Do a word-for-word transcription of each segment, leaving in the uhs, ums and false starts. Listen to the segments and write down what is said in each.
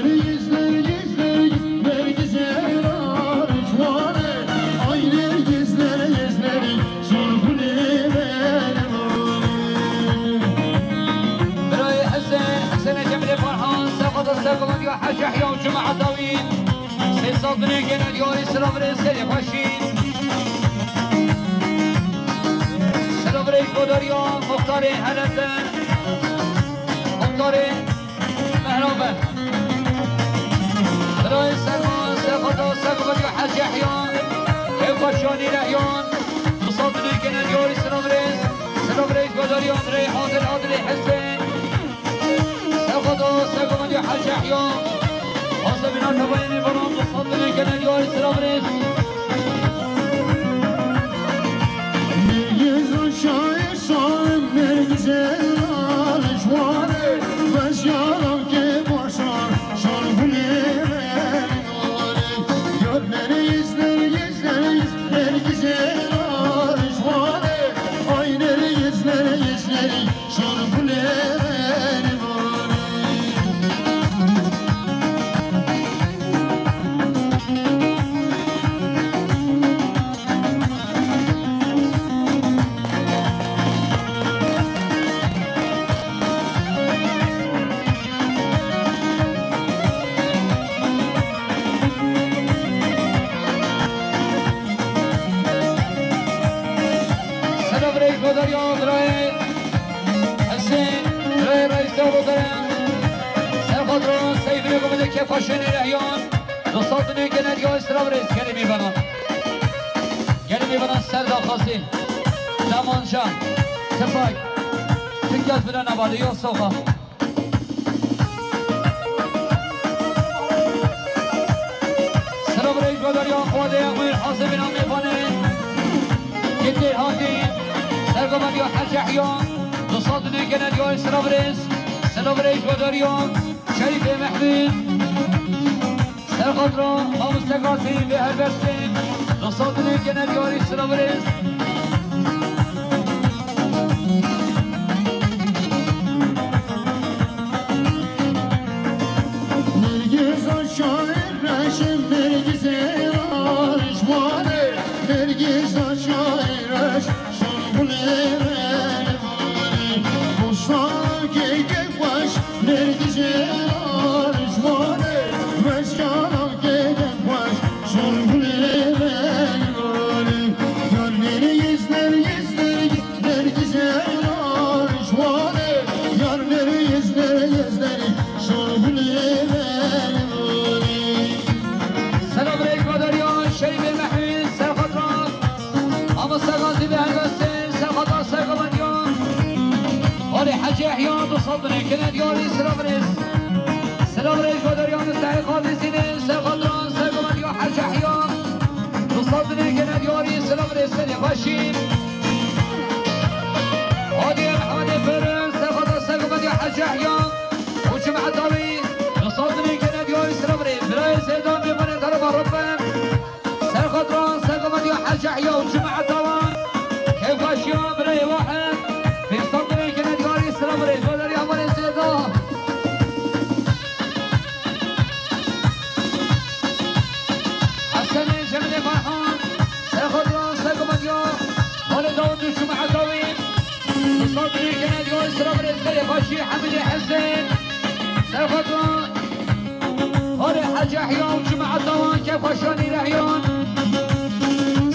Nergiz, Nergiz, Nergiz, Nergiz ê rarikwane. Ay Nergiz, Nergiz, Nergiz, Sorgulê Berê. Birayê Hesen, Hesen Cemilê Farhan, Sefada Sefada ya Hacı Yahya û cemaeta wî. Sê sal binê gene diyarî silav rê serê xweşî. Silav rê ji bo dariya muxtarê Helete, muxtarê Mehrabe. Birayê Selman, Sefada, Sefada Hacı Yahya, Kevkaşanî Rehyan, du sal binê gene diyarî silav rê, silav rê ji bo dariya Adil, Adilê Hesen. Sexodo, sexodo Hacı Yahya. Asabina tabayê mêvanan, du sal binê gene diyarî silav rê. Nergiz şair salim, Nergiz ê rarikwane. Bes yaran ke başar, şar gulê Yar Nergiz, Nergiz, Nergiz, Nergiz ê rarikwane. Ay Nergiz, Nergiz, Nergiz. Selam reis, Badar ya, Ibrahim. Hesên, rê reîs de bikire. Ser xatira Seyfî Komedê Kêfa Şenê Rehyan. Du sal binê gene diya Îsra Birêz, gelê mêvanan. Gelê mêvanan ser daxwazî. Damanca. Tifak. Tifak bile nabade, yok soka. Selam reis, Badar ya, Xwedê ya, xwîr, hasibîna mêvanê. Gittê hatî, sergovan ya Hecehya, du sal dinê gene diya Îsra Birêz, Selam reis, Badar ya, Şerîfê Mehmî, Serxatro, Mamoste Gazî, vê helbestê, du sal dinê gene diya Îsra Birêz. Nergiza şair reşim, Nergizê rarişmane, Nergiza şair reş, Şorgulê revane, Bosta keyde baş, Nergizê rarişmane, Meskana keyde baş, Şorgulê revane. Yar Nergiz, Nergiz, Nergiz. Nergizê rarişmane, yar Nergiz, Nergiz, Nergiz, Şorgulê revane. Selam reis, Badar ya, Şerîfê Mehmî, Serxatran, Mamoste Gazî vê helbestê, Serxatran, Serxatran ya. Halê Hecî Yehya, du sal dinê gene diya Îsra Birêz. Selam reis, Badar ya, Mustehî Xalî Zînê, Serxatran, Serxatran ya, Hecî Yehya. Du sal dinê gene diya Îsra Birêz, serê xweşî. Hadi Mehmedê Pêrin, Sefada Sefada ya Hecî Yehya û cemaeta wî, du sal dinê gene diya Îsra Birêz, birayê Seydan mêvanê te re barop be. Serxatran Sefada ya Hecî Yehya û cemaeta wan, kêfxweşiya birayê Wahid, pênc sal dinê gene diya Îsra Birêz, Badar ya, Badar Seyda. Hesenê Cemilê Farhan, Serxatran, Serxatran ya, Halê Dawud û cemaeta wî, du sal dinê gene diya Îsra Birêz, serê xweşî Hemîdê Hesên, Serxatran, Halê Hecî Yehya û cemaeta wan, kêfxweşanî Rehyan,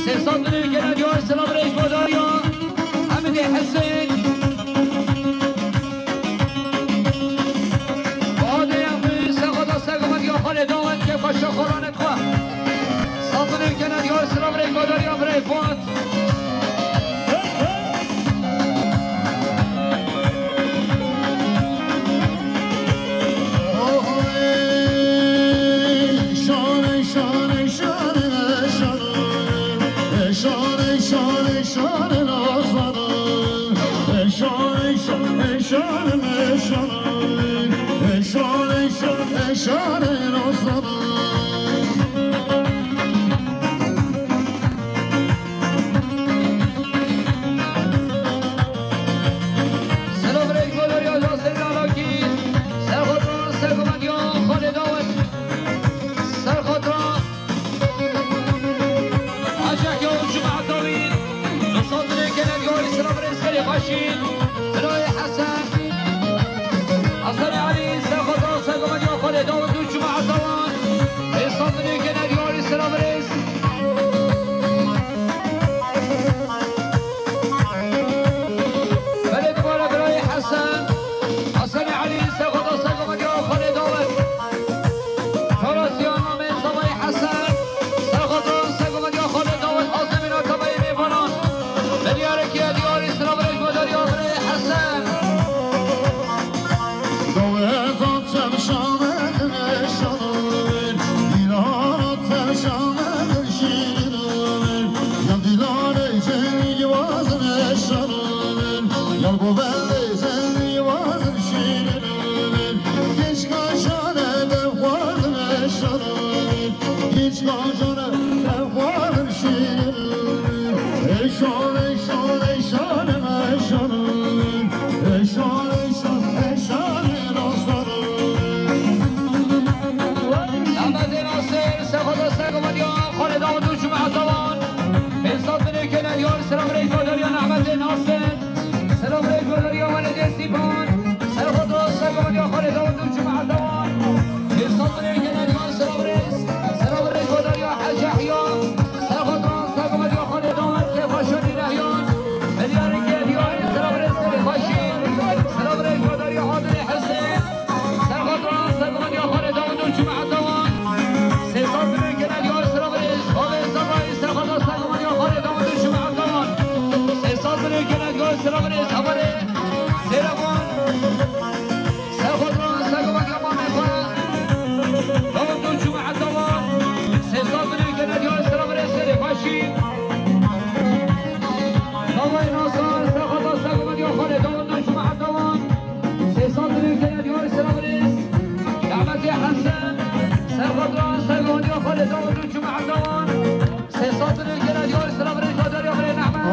sê sal dinê gene diya Îsra Birêz, Badar ya, Hemîdê Hesên. Badê ya, Serxatran, Serxatran ya, Halê Dawud, kêfxweşiya xwaranê Sabunê gene diya Îsra Birêz, Badar ya, birayê Fuat. Şanê Rosanê. Selam rêk bo deriya Nasir Lalakî. Serxotra, sergomendiya xalê dawet. Serxotra. Aşak ya cuma dawî. Nasir Lalakî, selam rêk bo xalê xweşî. Dilayê Hesen. Hasan Elî, serxotra, sergomendiya xalê dawet û cuma dawet. Hêsan dilê kene diyarî selam rêz. Belê dibare birayê Hesen. Hasan Elî, serxotra, sergomendiya xalê dawet. Karasiya namê Zavayê Hesen. Serxotra, sergomendiya xalê dawet. Azemîna tebayê mêvanan. Beliyareke diyarî selam rêz bo deriya birayê Hesen. Daweta tevşanê meşanê, dîlara tevşanê şîrînê, ya dîlarê cengî wazê meşanê, ya govendê cengî wazê şîrînê, keşka şanê de wazê meşanê. Hiç gazana tevalim şirin. Eşan, eşan, eşan, eşan. Eşan, eşan, eşan, eşan. Ahmetê Nasir, serxotra, sergomendiya xalê dawet û cuma dawet. Hêsan dilê kene diyar, selam rêz bo deriya Ahmetê Nasir. Selam rêz bo deriya Weledê Stîpan. Serxotra, sergomendiya xalê dawet û cuma dawet. Hêsan dilê kene diyar, selam rêz. Selam rêz bo deriya Hecî Yehya. Serxotra, sergomendiya xalê dawet, kêfa şanî Rehyan. Beliyareke diyar, selam rêz, kêfa şanî. Selam rêz bo deriya Adilê Hesên. Serxotra, sergomendiya xalê dawet û cuma dawet. Hêsan dilê kene diyar, selam rêz. Bavê Zavayî, serxotra, sergomendiya xalê dawet û cuma dawet. Hêsan dilê kene diyar, selam rêz. Habarê Sêrevan. Serxotra, sergomendiya mamê xwe. Dawet û cuma dawet. Hêsan dilê kene diyar, selam rêz, serê xweşî. Zavayê Nasir, serxotra, sergomendiya xalê dawet û cuma dawet. Hêsan dilê kene diyar, selam rêz. Ahmetê Hesen, serxotra, sergomendiya xalê dawet û cuma dawet. Hêsan dilê kene diyar, selam rêz bo deriya birê Nehmet.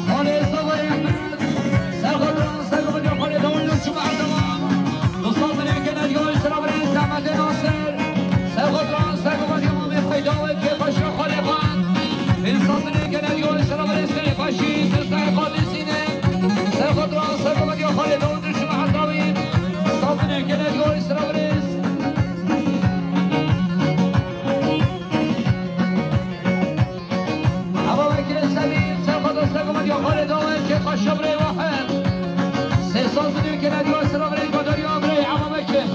Xalê Zavayê Ehmed, serxotra, sergomendiya xalê dawet û cuma dawet. Dostan dilê kene diyar, selam rêz, Ahmetê Nasir. Serxotra, sergomendiya mamê xwe dawet, kêfa şanî xalê xwe. Hêsan dilê kene diyar, selam rêz, kêfa şanî, Tustayê Qadîsînê. Serxotra, sergomendiya xalê dawet û cuma dawet. Dostan dilê kene diyar, selam rêz. Eva Bekirê Semîr, serxotra, sergomendiya xalê dawet, kêfa şanî birê Wahid. Hêsan dilê kene diyar, selam rêz bo deriya birê Eva Bekir.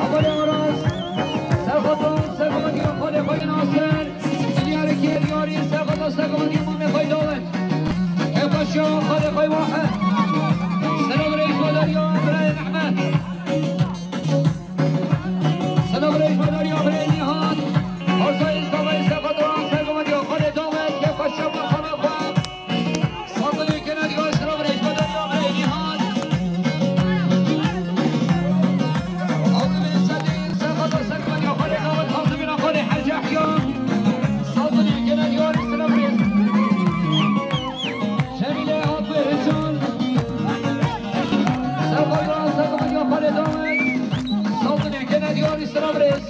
Eva Aras, serxotra, sergomendiya xalê xwe Nasir. Diyareke diyarî, serxotra, sergomendiya mamê xwe dawet. Kêfa şanî xalê xwe Wahid. Selam rêz bo deriya birê Nehmet. Selam rêz bo deriya birê Nîhat. Arzayê Zavayê, serxotra, sergomendiya xalê dawet, kêfa şanî xalê xwe. Hêsan dilê kene diyar, selam rêz bo deriya birê Nîhat. Azemîn Sedîr, serxotra, sergomendiya xalê dawet, Azemîna xalê Hecî Yehya. Hêsan dilê kene diyar, selam rêz. Cemîle Hatwê Hêsan. Serxotra, sergomendiya xalê dawet. Hêsan dilê kene diyar, selam rêz.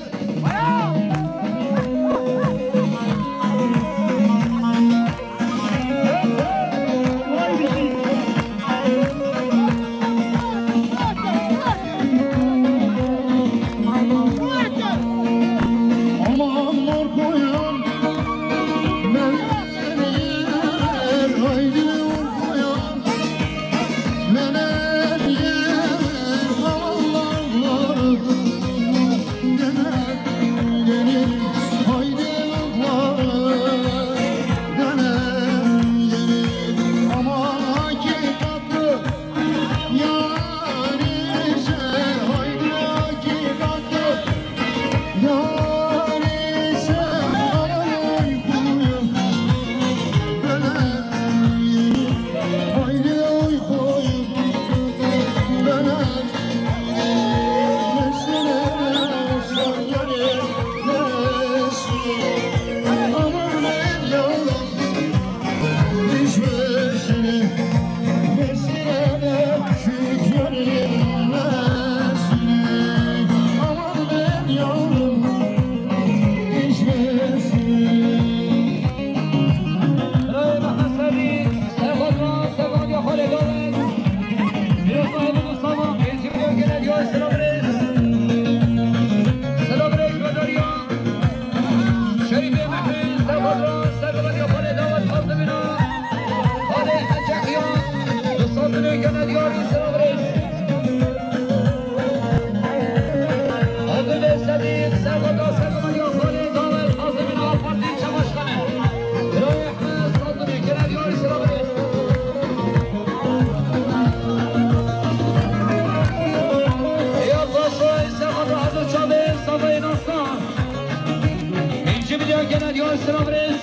Genel Yar Selam Reis.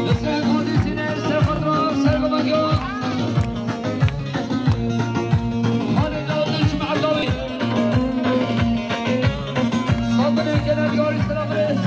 Hüseyin Hadi Sine, Serhat Ra, Serhat Ra. Halil Altunç, Mehmet Ali. Saldırı Genel Yar Selam Reis.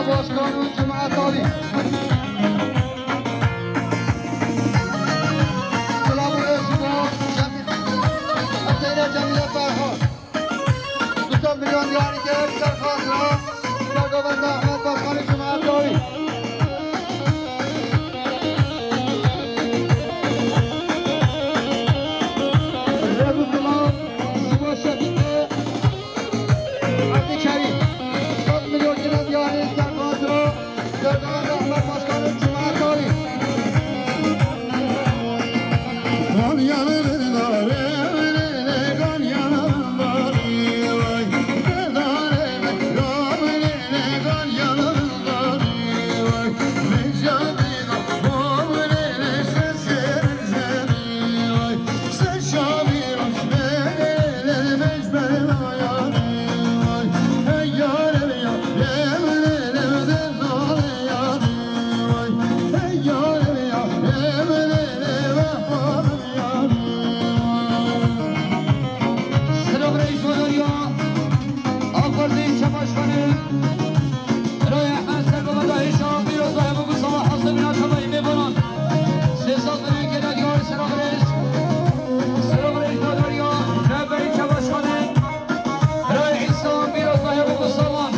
Başkan û cemaeta wî. Silav û rêz ji bo Cemî-, Heseyne Cemîle Ferhan. Du sed milyon diyarî kir, ser xatira sergovenda Ehmed Başkan û cemaeta wî. Rêz û silav ji bo Şefîqê Hemdî Kerîm. Sed milyon kine diyarî ser xatira sergovenda Ehmed Başkan û cemaeta wî. Silav rêz ji bo dariya Axwazî Çepaşxanê. Birayê Ehmed sergovenda hêşa, pîroz baye bû ku sala hesê bîna tevayî mêvanan. Sê sed milyon kene diyar silav rêz. Silav rêz ji bo dariya rehberî Çepaşxanê. Birayê Îsa, pîroz baye bû ku salan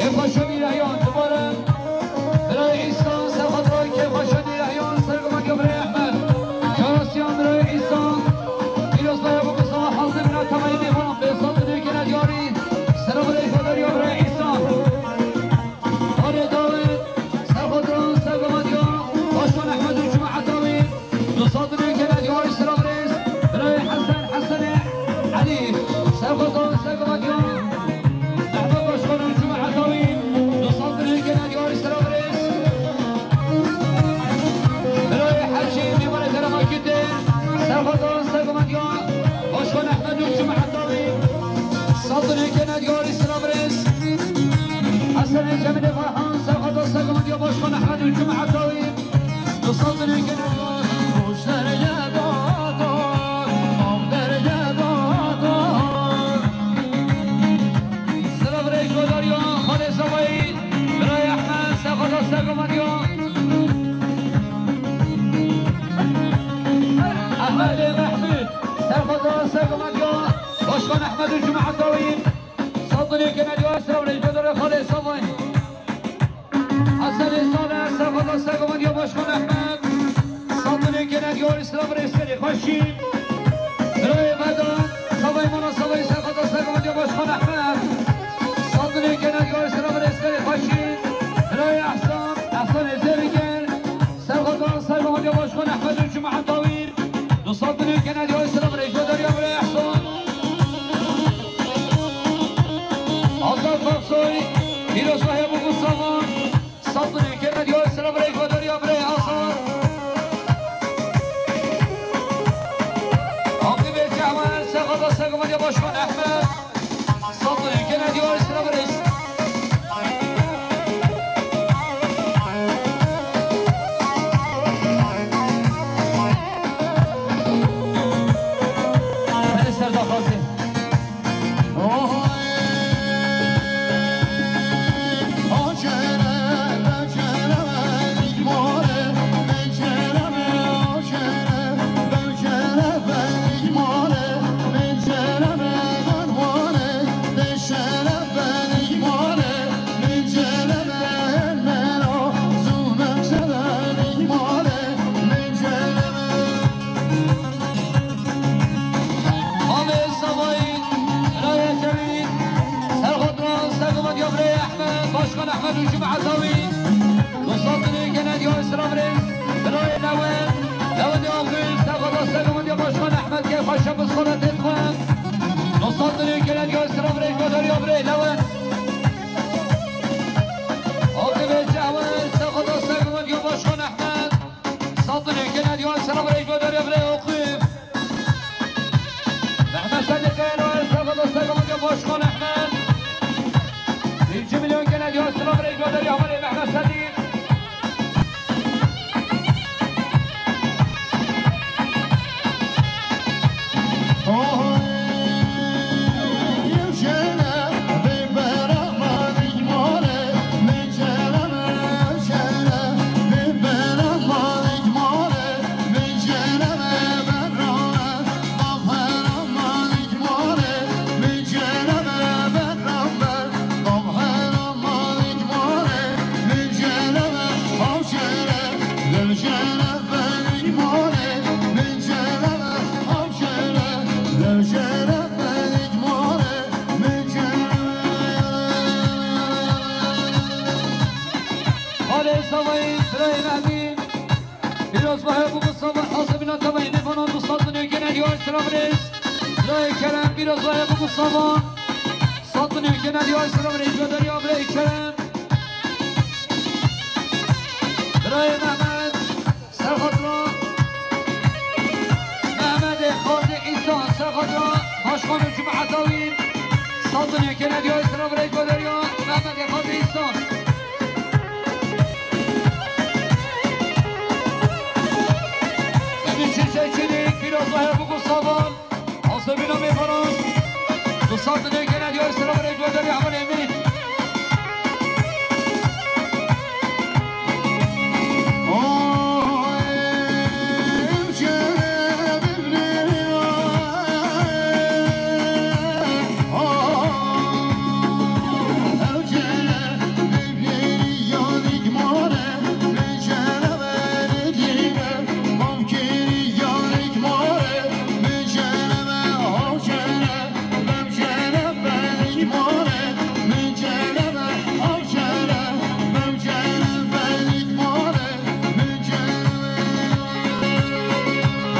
ê xweşa mîrehiyan dibare. Birayê Îsa, serxwedran kê xweşa mîrehiyan sergovenda birayê Ehmed. Carasiyan birayê Îsa, pîroz baye bû ku sala hesê bîna tevayî mêvanan. Pê sed milyon kene diyarî. Silav rêz ji bo dariya birayê Îsa. Xalê Dawid, serxwedran sergovenda Başkan Ehmed û cemaeta wî. Du sed milyon kene diyarî silav rêz. Birayê Hesen, Hesenê Elî, serxwedran sergovenda Ehmed Başkan û cemaeta wî. Du sed milyon kene diyarî silav rêz. Birayê Hecî, mêvarê Deremakîtê, serxwedran sergovenda Başkan Ehmed û cemaeta wî. Sed milyon kene diyarî silav rêz. Hesenê Cemîlê Ferhan, serxwedran sergovenda Başkan Ehmed û cemaeta wî. Du sed milyon kene diyar. Silav rêz ji bo dariya Xalê Zavayî, birayê Ehmed, serxwedran sergovenda Ehmedê Mehmûd, serxwedran sergovenda Başkan Ehmed û cemaeta wî. Sed milyon kene diyar silav rêz ji bo dariya Xalê Zavayî. Hesenê Salih, serxwedran sergovenda Başkan Ehmed. Sed milyon kene diyar silav rêz serê xweşî. Birayê Vedan, Savayî Mala Savayî, serxwedran sergovenda Başkan Ehmed. Sed milyon kene diyar silav rêz serê xweşî. Birayê Ehsan, Ehsanê Zêrîger, serxwedran sergovenda Başkan Ehmed û cemaeta wî. Du sed milyon kene diyar silav rêz ji bo dariya birayê Ehsan. Azad Faksoy, pîroz baye bû ku salan. Sed milyon kene diyar silav rêz ji bo dariya birayê Azad. Aqibê Cehwer, serxwedran sergovenda Başkan Ehmed. Sed milyon kene diyar silav rêz. Belê serdaxwazê. Xalê Zavayî, birayê Cemîl, serxwedran sergovenda birayê Ehmed, Başkan Ehmed û cemaeta wî. Du sed milyon kene diyar silav rêz. Birayê Lewen, Lewenê Aqil, serxwedran sergovenda Başkan Ehmed, kê xweşa bi saletê dixwe. Du sed milyon kene diyar silav rêz ji bo dariya birayê Lewen. Aqibê Cehwer, serxwedran sergovenda Başkan Ehmed. Sed milyon kene diyar silav rêz ji bo dariya birayê Aqib. Mehmet Sedîqê Noel, serxwedran sergovenda Başkan Ehmed. Pêncî milyon kene diyar silav rêz ji bo dariya birayê Mehmet Sedîq. Birayê Mehmî, pîroz bahe bû Mustafa, hasibîna tevayê nêvanan du sed milyon gene diyar selam rêz. Birayê Kerem, pîroz bahe bû Mustafa, sed milyon gene diyar selam rêz. Coderiya birayê Kerem. Birayê Mehmet, Serxotra, Mehmetê Xalidê Îsan, Serxotra, Başkanê Cumhuriyeta wî, sed milyon gene diyar selam rêz. Coderiya Mehmetê Xalidê Îsan. Emin Çiçekçilik, pîroz bahe bû Savan. Hasibîna mêvanan. Du sed milyon gene diyar selam rêz. Coderiya hevalê Emin.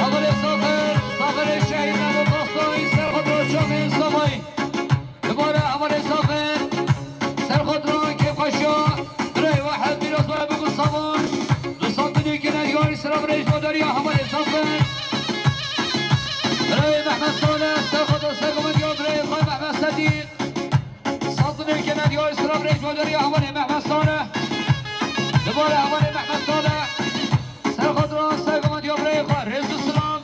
Hevalê Safer, Saferê şehîd Mehmet Aslanî, Serxotra Çavên Savayî. Dubare hevalê Safer, Serxotra Kêfxweşa, birayê we hevpîroz bahe bû Savan. Du sed milyon gene diyar selam rêz. Coderiya hevalê Safer. Birayê Mehmet Salih, Serxotra Sergovendiya birayê xwe Mehmet Sedîq. Sed milyon gene diyar selam rêz. Coderiya hevalê Mehmet Salih. Dubare hevalê Mehmet Salih. Serxotra Sergovendiya birayê xwe rêz û selam.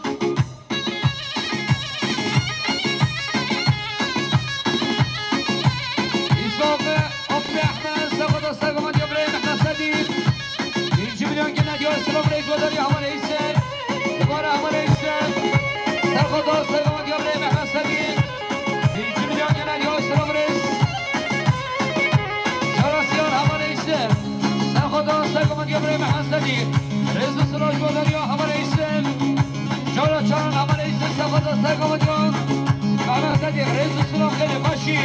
Îsaf Abdulrahman, Serxotra Sergovendiya birayê Mehmet Sedîq. Pêncî milyon gene diyar selam rêz. Coderiya hevalê Îsem. Dubare hevalê Îsem. Serxotra Sergovendiya birayê Mehmet Sedîq. Pêncî milyon gene diyar selam rêz. Cara siyan hevalê Îsem. Serxotra Sergovendiya birayê Mehmet Sedîq. Rêz û selam. Coderiya hevalê Îsem. Cara çaran hevalê Îsem. Serxotra Sergovendiya Mehmet Sedîq. Rêz û selam, gelê xweşî.